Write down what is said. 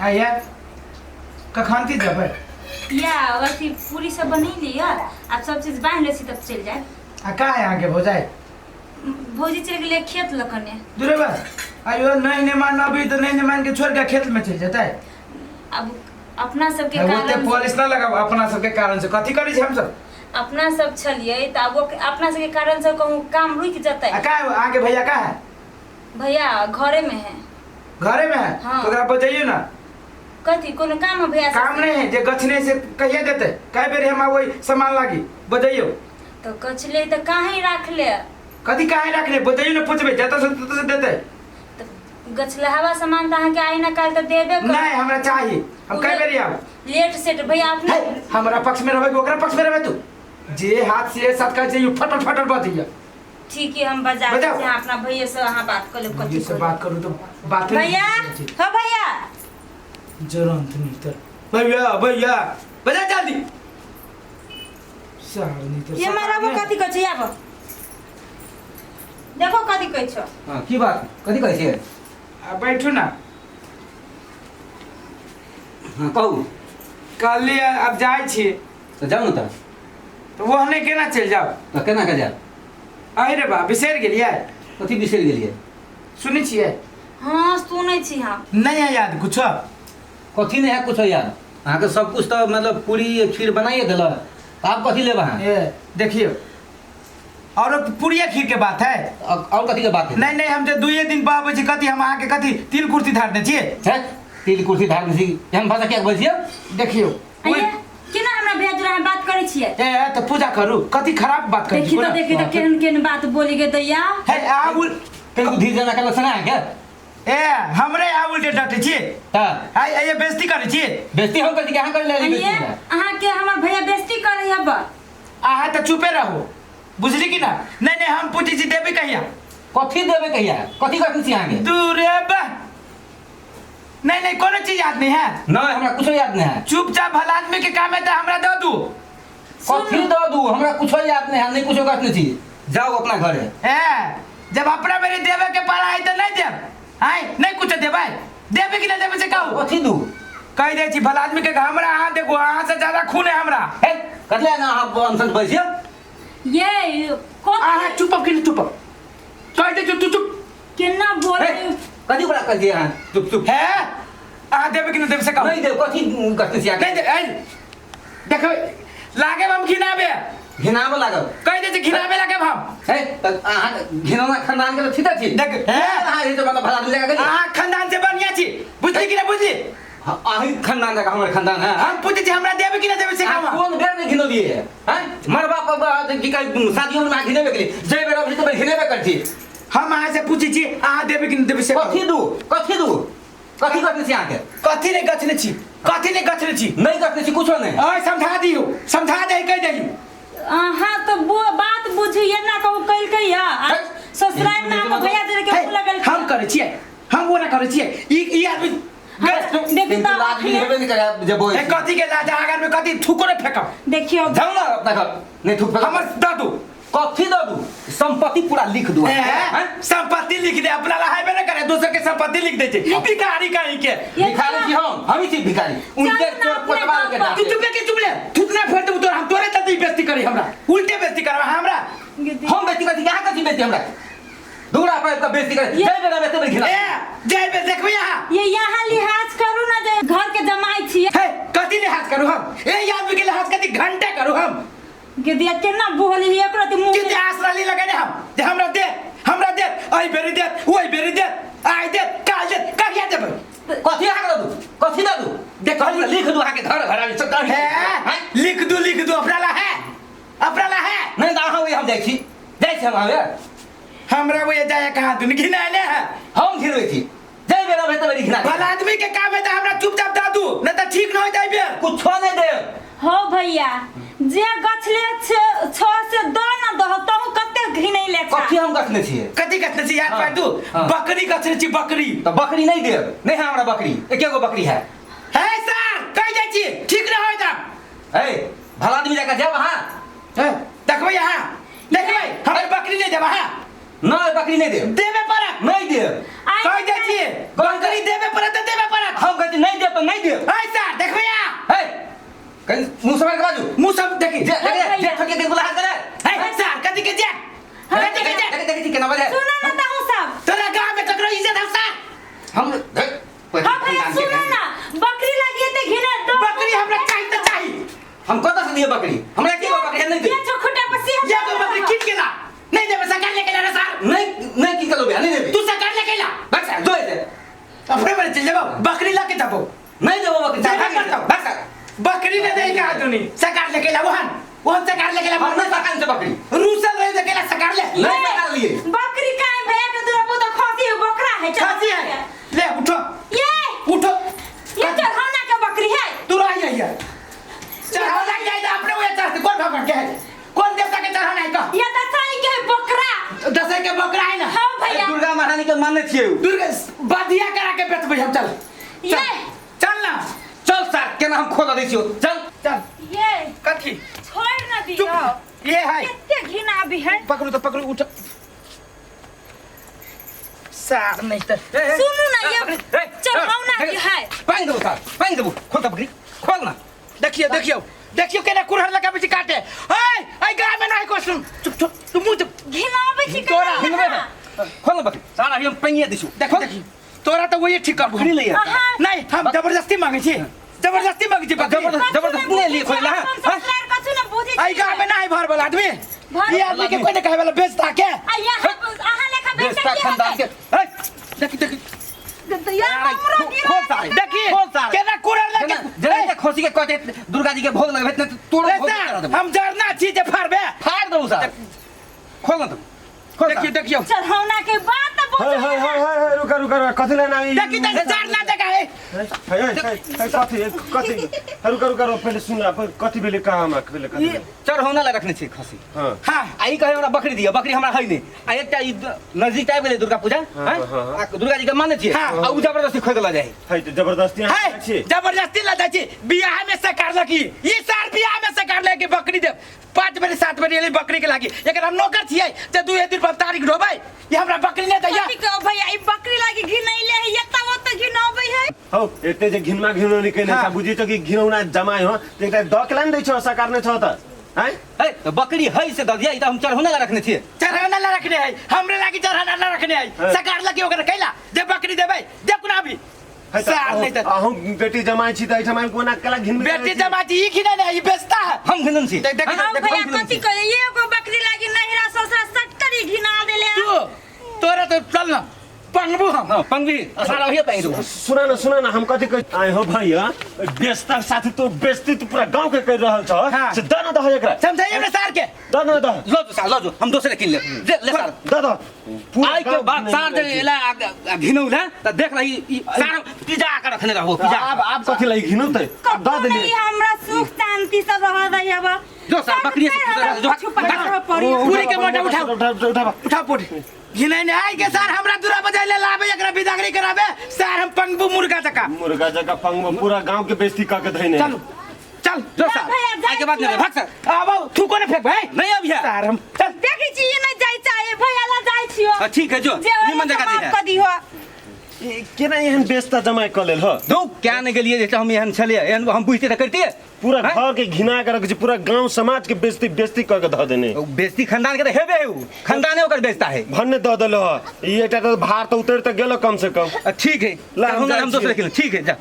आया कखन की जेबै? या अथी पूरी सब बनैली या आब सब चीज बान्हि लै छी तब चलि जायब। आ का है अहाँके भौजाई? भौजी चलि गेलै खेत लऽ कने। दूरे बस आयो नहीं नहीं मान अभी तो नहीं नहीं मान के छोड़ के खेत में चल जेतै। अब अपना सबके ओते कारण पॉलिश ना लगाब, अपना सबके कारण से कथी करै छी हमसब? अपना सब छलियै तऽ आब अपना सबके कारण से कहूँ काम रुकि जेतै। आ का है अहाँके भैया का है? भैया घरे में है। घरे में है? हाँ। तो ओकरा बजाइयो ना। कथी कोनो काम है भैया? काम नहीं है जे गछने से कहिया देते, कई बेर हम वही सामान लागी बजाइयो। तो गछले तऽ काहे राख ले? कथी काहे राख ले बजाइयो ना, पूछबे जतऽ से ततऽ से देते। तऽ गछलहवा सामान तऽ अहाँके आइ ना काल्हि तऽ देबे कर। नहीं हमरा चाहिए, हम कई बेर आब लेट सेट भैया अपने हे, हमरा पक्ष में रहबे कि ओकरा पक्ष में रहबे तू? जे हाथ से साथ कहै छै you फटल फटल बजैया। ठीक है हम बजा बजाओ। छी, अहाँ अपना भैया से अहाँ बात कर लेब। कथी ये से कहू? बात करू तो बात नहीं भैया हो भैया जरंत नहीं तर भैया भैया बजा जल्दी सार नहीं तर ये मारा वो कथी कहै छै, आब देखो कथी कहै छौ। हाँ, की बात कथी कहै छियै? आ बैठू ना। हाँ कहू। कहलियै आब जाइ छी। तऽ जाउ ने तऽ। तऽ ओहने केना चलि जाउ? तऽ केना के जायब? अरे रे बा बिसरि गेलियै? कथी बिसरि गेलियै? सुनै छियै? हाँ सुनै छी हम। नहीं है याद कुछो? कथी नहीं है कुछो याद? अहाँके सब कुछ तऽ मतलब पूरी खीर बनाइए देलक, आब कथी लेब अहाँ? ए देखियौ और पूरिया खीर के बात है। और कथी के बात है? नहीं नहीं हम जे दुइये दिन पाबै छी कथी हम अहाँके कथी तिल कुर्ती धारने छियै? है तिल कुर्सी धारने छी एहन भाषा किया बजै छियै? देखियौ आइए केना हमरा भैया जोड़ा अहाँ बात करै छियै? ए तऽ पूजा करू कथी खराब बात करै देखी छी तऽ देखी तऽ केहन केहन बात बोली गे दैया। हे आ उल कनिको धीर जेना के लक्षण अहाँके? ए हमरे आ उल्टे डटे छी। तऽ आइ आइ बेइज्जती करै छी। बेइज्जती हम करै छी कि अहाँ करै लागली आइए बेइज्जती? अहाँके हमर भैया बेइज्जती करै हब। अहाँ तऽ चुपे रहू बुझली कि ना? नहीं नहीं हम पूछै छी देबै कहिया? कथी देबै कहिया? कथी कहै छी अहाँके? दूरे बा नहीं नहीं कोनो चीज याद नहीं है। नहीं हमरा कुछो याद नहीं है। चुपचाप भला आदमी के काम है तो हमरा दे दू। कथी दे दू? हमरा कुछो याद नहीं है, नहीं कुछो कहने छी। जाओ अपना घरे। ए जब अपना मेरे देवे के पाला है तो नहीं देब। आय नहीं कुछ देबै, देबे कि नहीं देबे से कहू। कथी दू? कह दे छी भला आदमी के हमरा अहाँ देखो अहाँ से ज्यादा खून है हमरा। हे कतले ना अहाँ अनसन बैसियो? ये कथी? अहाँ चुप कि नहीं चुप? कह दे तू चुप। केना बोले? कथी बड़ा कह दिया अहाँ? चुप चुप। हे अहाँ देबे कि नहीं देबे से कहू। नहीं देब कथी कहते छी नहीं दे। ए देखो लागे हम घिनाबे। घिनाबे लागब। कह दे छी घिनाबे लागे हम। हे त अहाँ घिनौना खानदान के त छी। देख, हे? अहाँ जे मतलब भला आदमी लगा के अहाँ खानदान से बढ़िया छी बुझली कि नहीं बुझली? हाँ, अहीं खानदान जकाँ हमर खानदान है। हम पूछै छी हमरा देबे कि नहीं देबे से अहाँ कहू। कोन बेर नहि घिनौलियै हैं? मर बाप की कहै शादियो में घिनेबे केलियै, जै बेर अबै छी तऽ घिनेबे करै छी। हम अहाँ से पूछै छी अहाँ देबे कि नहीं देबे से कहू। कथी दू? कथी दू? कथी गछने छी अहाँके? कथी नहि गछने छी, कथी नहि गछने छी? नहि गछने छी कुछो नहि। अय समझा दियौ, समझा दे कहि दही। अहाँ तऽ बात बुझिए ना कहू कलकै या है? ससुराल में अहाँके भैया जरे के हे, मुँह लगल। हम करै छियै, हम ओना करै छियै। ई आदमी देखी तऽ लाज भी हेबे नहि करे जे बोल। ए कथी के लाज आगार में कथी थूको ने फेकब। देखियौ जाउ ना अपना घर नहीं थूक फेकब। हमर दऽ दू। कथी दऽ दू? संपत्ति पूरा लिख दू। ए, हैं? संपत्ति लिख दे, अपना ला हेबे ने करे दोसर के संपत्ति लिख दे छै भिखारी कहीं के। भिखारी छी हम ही छी भिखारी। उनके चल ना चोर अपने कोतवाल के गाँव पर। तू चुप के चुप ले, थूकना फेर दे तोरा, हम तोरे चलते बेइज्जती करी हमरा, उल्टे बेइज्जती करबा हमरा। हम बेइज्जती करी अहाँ कथी बेइज्जती हमरा? दूरा पर के बेइज्जती करे ये- जय बेरा बेइज्जती करी खिला। ए जय बे देखबी अहाँ। ये यहाँ लिहाज करू ना जे घर के जमाई छी। हे कथी लिहाज करू हम? ए आदमी के लिहाज कथी घंटा करू हम? गे दिया केना बोली एकरो ते मुंह के आस रहली लगेने हम जे हमरा दे, हमरा दे, एहि बेरी दे, ओहि बेरी दे, आइ दे, काल्हि दे, कहिया देबै? कथी अहाँ दऽ दू? कथी दऽ दू? देख, कहली लिख दू अहाँके घर घर आबि सब हे हैं? लिख दू, लिख दू अपना ला है, अपना ला है। नहीं तऽ अहाँ ओहि हम जाइ छी, जाइ छी हम अहाँ। हमरा वो जाए कहाँ दुन घिनाले है। हम घिनबै छी जय बेरा भेट बेरी घिना। भला आदमी के काम है त हमरा चुपचाप दऽ दू नहीं त ठीक न हो जाय बेर। कुछो नहीं देब। हो भैया जे गछले छो से दऽ न दहो तहु कते घिनैले छा। कथी हम गछने छियै? कथी गछने छी याद हाँ, पाइ दू? हाँ। बकरी गछने छी बकरी। तऽ बकरी नहीं देब, नहीं है हमरा बकरी, एके गो बकरी है। हे सर कहि जाइ छी ठीक न हो जाब। ए भला आदमी जकाँ जायब अहाँ? हे देखबै अहाँ, देखबै हमर बकरी नहीं देब अहाँ। नहीं बकरी नहीं देब। देबे पड़त। नहीं देब। आइ कहि जाइ छी बकरी देबे पड़त तऽ देबे पड़त। हम कहै छी नहीं देब तऽ नहीं देब। ऐ सर देखबै आ। हे कहीं मुंह सम्हारि के बाजू। मुँह सब देखी। जे देख जे ठोके के बुला करे। ऐ सर कथी के जे, कथी के जे? देख देख छी केना बाजै। सुनो ना तहु सब। तोरा गाँव में ककरो इज्जत हौ सर? हम देख हाँ भैया सुनो ना, बकरी लगी ते घिना दो। बकरी हमरा चाही तऽ चाही। हम कतऽ से दिए बकरी? हमरा की बकरी नहीं दे। ये छो खुटा पर सिंह। ये तो बकरी किन के ला? नहीं देबे सरकार लेके ला रे सर। नहीं नहीं की कलो बे नहीं देबे। तू सरकार लेके ला। बस सर जो है अपने बड़े चल जाबो, बकरी ला के जाबो। नहीं देबो बकरी। देबे करतौ। बस सर बकरी ने दे के आदमी सरकार लेके ला, वहन वहन सरकार लेके ला। हम नहीं सरकार से बकरी। रूसल रहे देके ला सरकार ले। नहीं सरकार लिए। बकरी का है भैया के दूरा वो तो खांसी है, बकरा है। चल। खांसी है। ले उठो। ये उठो। ये चढ़ाना के बकरी है। तू रह जाइए। चढ़ाना के है अपने हुए चढ़ते। कौन भगवान के है? कौन देवता के चढ़ाना है कह? ये दसाई के है बकरा। दसाई के बकरा है ना? हाँ भैया। दुर्गा महारानी के मानने छियै उ। दुर्गा बधिया करा के बेचबै हम। चल ये चल ना। चल सर केना हम खोल दै छियौ। चल चल। ये कथी छोड़ ना दियो। चुप। ये है। कितने घिना भी है। पकड़ू तो पकड़ू, उठ। सार नहीं तो। सुनू ना ये चढ़ावना के है। पानी देबो सर, पानी देबो। खोल त बकरी, खोल ना। देखियो देखियो देखियो केना कुरहर लगाबै छी काटे। ऐ ऐ गाय में नहीं को सुन। चुप चुप तू मुंह चुप। घिनाबै छी तोरा घिनबै ना। खोल ना बकरी। सार अभी हम पानिए दै छियौ। देखो देखी तोरा तो वही ठीक करबो। बकरी लइया। नहीं हम जबरदस्ती मांगे छी, जबरदस्ती मांगे छी बकरी। जबरदस्ती नहीं लिए खोल हां। कछु ना बुझै ऐ गाय में नहीं भर वाला आदमी। ये आदमी के कोई नहीं कहे वाला बेचता के। आ यहां अहां लेखा बेचता बेचता खानदान के। ए देखी देखी देखी केना कुरहर लगे जरा खोसी के कहते दुर्गा जी के भोग लगबे त तोरो भोग करा देबो। हम जरना छी जे फाड़बे। फाड़ देबो सर। खोल ना तू। देखियो देखियो चढ़ौना के बात हे हे हे हे रुका रुका रुका कथी लेना ई? देखी त जरना जगह है। हे हे हे कथी कथी? रुका रुका रुका पहिले सुन कथी भेलै कहाँ हमरा भेलै कथी? चढ़ौना ला रखने छी खसी। हां हां आ ई कहे हमरा बकरी दिया, बकरी हमरा है नहीं। आ एकटा ई नजदीक आबि गेलै दुर्गा पूजा, हैं? आ दुर्गा जी के मानै छियै। आ उ जबरदस्ती खोइ देला जाइ है। त जबरदस्ती है छी। जबरदस्ती ला जाइ छी। बियाह में सरकार लगी ई सार बियाह में सरकार लगी बकरी दे। 5 बजे 7 बजे एलै बकरी के लागी। एकर हम नौकर छियै जे 2 दिन पर तारीख ढोबै। ये हमरा बकरी नै दैया। कथी के भैया ई बकरी लागी घिनैले है, एता ओत घिनाबै है। हौ एते जे घिनमा घिनौनी केने छ बुझी छ कि घिनौना जमाइ हो त एकटा द के लान दै छ सरकार नै छ त हैं? है त बकरी है से द दिया, ई त हम चढ़ौना ला रखने छियै। चढ़ौना ला रखने है, हमरे लागी चढ़ौना ला रखने है। सरकार लगी ओकरा कैला जे बकरी देबै देखू ना अभी। सार नहीं त अहूँ बेटी जमाइ छी त एहिठाम कोना केला घिनबै? बेटी जमाइ छी ई घिनै नै, ई बेचता है। हम घिनन छी। देख देख देख भैया कथी कहे एगो बकरी लागी नहिरा ससुरा सटकरी घिना देले। तू तोरा तो चल ना पंगबू हम। हां पंगबी सारा होइए पाइ दू। सुना ना सुना ना हम कथी कह आइ हो भैया बेचता साथी तो बेचती तो पूरा गांव के कर रहल छ से द न दह एकरा। समझाइए हमरा सार के। द न दह। लो जो सार लो जो हम दोसरे किन ले ले ले सार द the. पूरा के बाद सार जे एला घिनौला त देख रही ई सार पिज्जा के रखने रहबो पिज्जा। आब आब कथी लागि घिनौतै? द देली हमरा सुख शांति सब रह दई अब। जो सार बकरी से जो पूरी के मोटा उठाओ उठाओ उठाओ पूरी घिनै नै आइ के सार हमरा दूरा बजाय ले लाबे एकरा बिदागरी कराबे सार हम पंगबू मुर्गा जका। मुर्गा जका पंगबू पूरा गांव के बेइज्जती क के धइने। चल चल जो सार आइ के बाद नै भाग सर। आब थूको ने फेंक भाई नहीं अब सार हम चल। देखै छी नै जाय चाहे भैया ला जाय छियो। हां ठीक है जो निमन जगह दे क दिहो। केना एहन बेस्ता जमाइ क लेल ह? दू क्या नै गेलियै जे हम एहन छलियै, एहन हम बुझते त करतियै। पूरा घर के घिना के रख छी, पूरा गांव समाज के बेइज्जती बेइज्जती क के ध देने। बेइज्जती खानदान के त हेबे है, उ खानदाने ओकर बेइज्जता है। भन्ने द देलो ह ई एकटा त भार त उतर त गेलो कम से कम। ठीक है ला हम दोसरे किन। ठीक है जा।